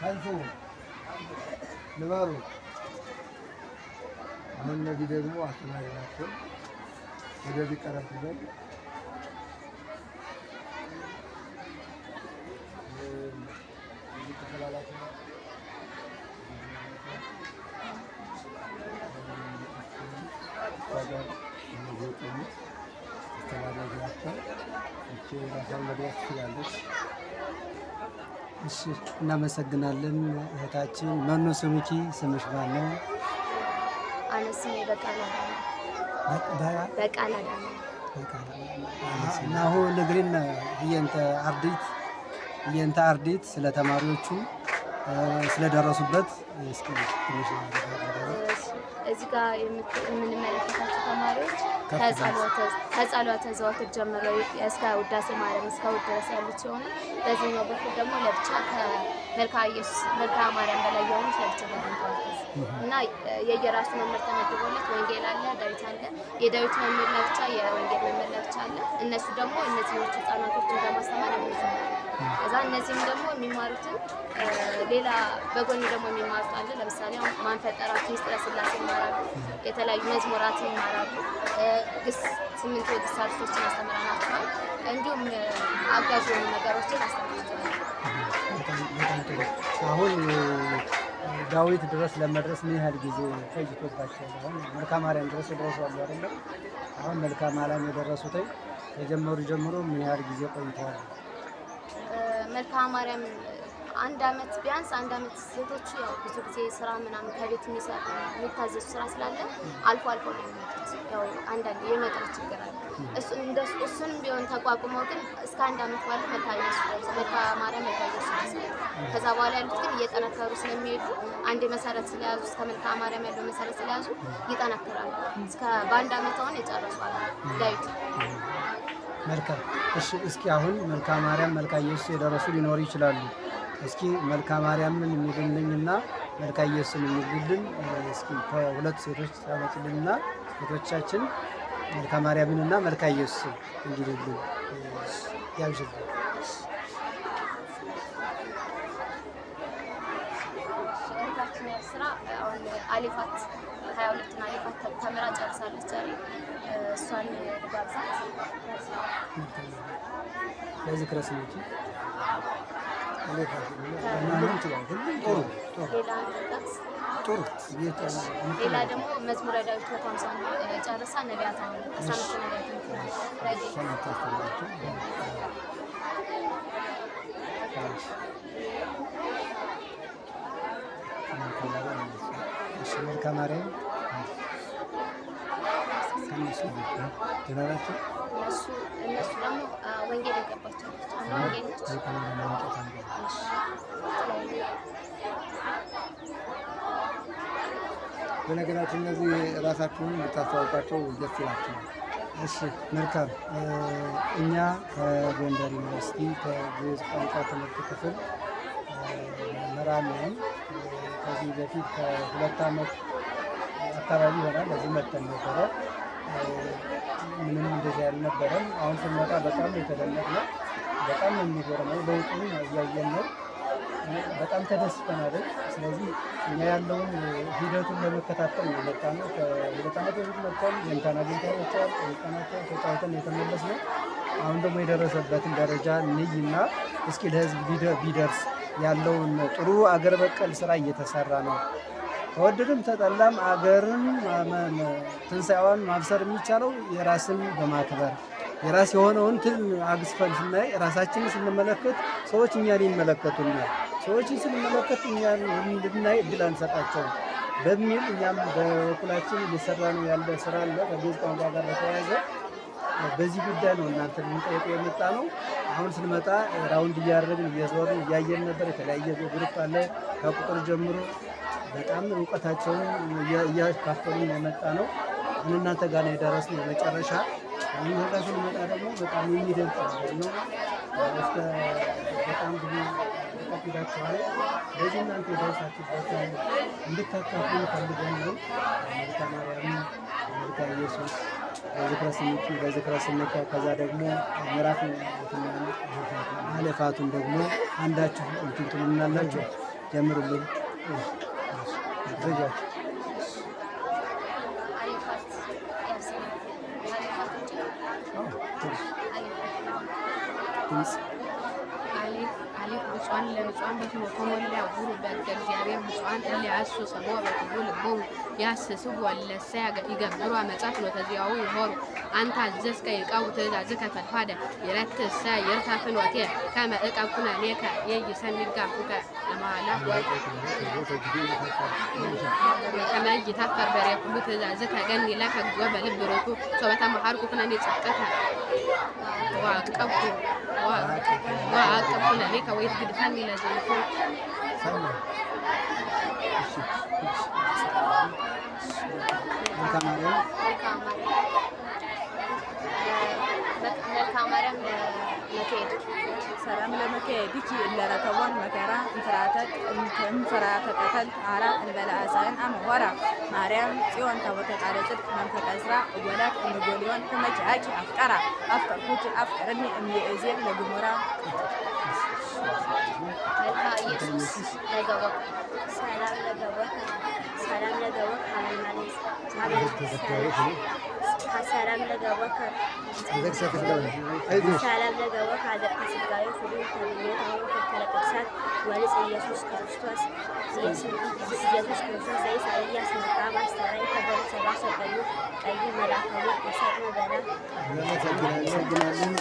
ከንፉ ንበሩ። አሁን እነዚህ ደግሞ አስተማሪ ናቸው። ወደዚህ ቀረብ በል። የዚህ ክፍል ኃላፊ ነው። እሷ ጋር እነዚህ የቆሙት አስተማሪዎች ናቸው። ይቺ ራሷን መግለጽ ትችላለች። እሺ፣ እናመሰግናለን እህታችን። መኑ ስምኪ? ስምሽ ማን ነው? አነ ስሜ በቃል አዳነ። በቃል አዳነ። ናሁ ንግሪነ ህየንተ አርዲት፣ ህየንተ አርዲት ስለ ተማሪዎቹ ስለደረሱበት እስኪ ትንሽ። እዚህ ጋር የምንመለከታቸው ተማሪዎች ከጸሎተ ዘወትር ጀምረው እስከ ውዳሴ ማርያም እስከ እሑድ ድረስ ያሉት ሲሆኑ በዚህኛው በኩል ደግሞ ለብቻ ከመልክዓ ኢየሱስ መልክዓ ማርያም በላይ የሆኑት ለብቻ ተቀምጠዋል እና የየራሱ መምህር ተመድቦለት ወንጌል አለ፣ ዳዊት አለ። የዳዊት መምህር ለብቻ፣ የወንጌል መምህር ለብቻ አለ። እነሱ ደግሞ እነዚህኞቹ ህጻናቶችን በማስተማር ያግዙናል። ከዛ እነዚህም ደግሞ የሚማሩትን ሌላ በጎን ደግሞ የሚማሩት አለ። ለምሳሌ አሁን ማን ፈጠራችሁ፣ ምስጢረ ሥላሴ ይማራሉ። የተለያዩ መዝሙራትን ይማራሉ። ግስ 8 ግስ አርስቶችን አስተምረናቸዋል። እንዲሁም አጋዥ የሆኑ ነገሮችን አስተምራቸዋል። በጣም ጥሩ። አሁን ዳዊት ድረስ ለመድረስ ምን ያህል ጊዜ ፈጅቶባቸዋል? አሁን መልክዓ ማርያም ድረስ የደረሱ አሉ አይደለም? አሁን መልክዓ ማርያም የደረሱት ከጀመሩ ጀምሮ ምን ያህል ጊዜ ቆይተዋል? መልክዓ ማርያም አንድ አመት፣ ቢያንስ አንድ አመት። ሴቶቹ ያው ብዙ ጊዜ ስራ ምናምን ከቤት የሚታዘዙ ስራ ስላለ አልፎ አልፎ ነው የሚመጡት። ያው አንዳንድ የመቅረት ችግር አለ። እሱንም ቢሆን ተቋቁመው ግን እስከ አንድ አመት ባለው መልክዓ ኢየሱስ ደርሰው፣ መልክዓ ማርያም፣ መልክዓ ኢየሱስ ደርሰዋል። ከዛ በኋላ ያሉት ግን እየጠነከሩ ስለሚሄዱ፣ አንድ መሰረት ስለያዙ፣ እስከ መልክዓ ማርያም ያለው መሰረት ስለያዙ ይጠነክራሉ። እስከ በአንድ አመት አሁን የጨረሱ አሉ ዳዊት። መልካም። እሺ፣ እስኪ አሁን መልክዓ ማርያም፣ መልክዓ ኢየሱስ የደረሱ ሊኖሩ ይችላሉ። እስኪ መልክዓ ማርያምን የሚልልኝና መልክዓ ኢየሱስን የሚልልን እስኪ ከሁለቱ ሴቶች ታመጭልንና ሴቶቻችን መልክዓ ማርያምንና መልክዓ ኢየሱስን እንዲልልን ያብዥልን። እህታችን ስራ አሁን አሊፋት 22ን አሊፋት ተምራ ጨርሳለች። ዛሬ እሷን ልጋብዛት። ለዝክረ ስምኪ። ጥሩ። ሌላ እንጠቅስ። ጥሩ። ሌላ ደግሞ መዝሙረ ዳዊት 150 ጨርሳ ነቢያት አሁን 15 ነቢያት ረድኤት። የምታስተምራቸው። እሺ፣ መልክዓ ማርያም ከእነሱ ደህና ናቸው። እነሱ ደግሞ ወንጌል የገባቸው ናቸው። አንዷ ወንጌል ነች። መልክዓ ማርያም ማምጣት አንዱ ነው። እሺ። በነገራችን እነዚህ ራሳችሁን ብታስተዋውቋቸው ደስ ይላቸዋል። እሺ፣ መልካም። እኛ ከጎንደር ዩኒቨርሲቲ ከግዕዝ ቋንቋ ትምህርት ክፍል መምህራን ነን። ከዚህ በፊት ከ2 ዓመት አካባቢ ይሆናል እዚህ መጥተን ነበረ። ምንም እንደዚህ አልነበረም። አሁን ስንመጣ በጣም የተደነቅነው፣ በጣም የሚገርመው ለውጡን እያየን ነው። በጣም ተደስተናል። ስለዚህ እኛ ያለውን ሂደቱን ለመከታተል ነው የመጣነው። ከ2 ዓመት በፊት መጥተን የንታን አግኝተናቸዋል፣ ጠይቀናቸው ተጫውተን የተመለስነው። አሁን ደግሞ የደረሰበትን ደረጃ እንይና እስኪ ለሕዝብ ቢደርስ ያለውን ጥሩ አገር በቀል ስራ እየተሰራ ነው። ተወደድም ተጠላም አገርን ትንሣኤዋን ማብሰር የሚቻለው የራስን በማክበር፣ የራስ የሆነውን ትል አግዝፈን ስናይ፣ ራሳችንን ስንመለከት ሰዎች እኛን ይመለከቱናል። ሰዎችን ስንመለከት እኛን እንድናይ እድል አንሰጣቸውም በሚል እኛም በበኩላችን እየሰራ ነው ያለ ስራ አለ ከግዕዝ ቋንቋ ጋር በተያያዘ። በዚህ ጉዳይ ነው እናንተ ልንጠይቀው የመጣ ነው። አሁን ስንመጣ round እያደረግን እየዞርን እያየን ነበር። የተለያየ group አለ ከቁጥር ጀምሮ በጣም እውቀታቸውን እያካፈሉን የመጣ ነው። አሁን እናንተ ጋር ነው የደረስነው የመጨረሻ። አሁን ጋር ስንመጣ ደግሞ በጣም የሚደንቅ ነገር ነው። እስከ በጣም ብዙ ርቀት ሄዳችኋል። በዚህ እናንተ የደረሳችሁበትን እንድታካፍሉ ፈልገን ነው። መልክዓ ማርያም፣ መልክዓ ኢየሱስ፣ በዝክረ ስምኪ፣ በዝክረ ስምከ፣ ከዛ ደግሞ ምዕራፍ አለፋቱን ደግሞ አንዳችሁ እንትን ትሉናላችሁ። ጀምሩልኝ። ዘጃች። አሊፋት ያብስራ አሊፋት እንጂ አሊፋት። ድምፅ። አሌፍ አሌፍ። ብፁዓን ለንጹሐን በፍኖቶሙ እለ ያዕውሩ በሕገ እግዚአብሔር። ብፁዓን እለ ያሐስሱ ሰብኦ በኵሉ ልቦሙ ያሐስስዎ እለሰ ይገብሩ አመፃ ፍኖተ ዚአሁ ይሖሩ። አንተ አዘዝከ ይዕቀቡ ትእዛዝከ ፈድፋደ ይረትዕሰ ይርታ ፍኖትየ ከመ እዕቀብ ኩነኔከ የይሰሚጋፉከ ለመሃላ ከመ ኢይትኀፈር በርእየ ኩሉ ትእዛዝከ ገኒ ለከ እግዚኦ በልብ ርቱዕ ሶበ ተመሃርኩ ኩነኔ ጽድቅከ ወአቀብኩ ኩነኔከ ወኢትግድፈኒ ለዝንፉ። ሰላም። እሺ፣ መልክአ ማርያም። መልክአ ማርያም፣ መልክአ ማርያም ለመካሄድ። ሰላም ለመካየዲኪ እለ ረከቦን መከራ እምፍርሃተ ቀተልት አራ እንበለ አሳይን አመሆራ ማርያም ጽዮን ታቦተ ቃለ ጽድቅ መንፈቀ ዕዝራ እወላት እምጎሊዮን ከመኪአኪ አፍቀራ አፍቀርኩኪ አፍቀረኒ እምይእዜ ለግሙራ። መልክአ ኢየሱስ ለገቦ። ሰላም ለገቦከ፣ ሰላም ለገቦከ ሰላም ለገቦከ፣ ሰላም ለገቦከ አዘቅተ ሥጋዌ ፍሉይ ተምኔታሁ ፍልፈለ ቅዱሳት ወንጽ ኢየሱስ ክርስቶስ፣ ኢየሱስ ክርስቶስ ዘኢሳይያስ ምዕራፍ አስተርአይ ከበሩ ሰባ ሰቀሉ ቀይ መልአከ ሞት ተሰቅሎ በላ። እናመሰግናለን።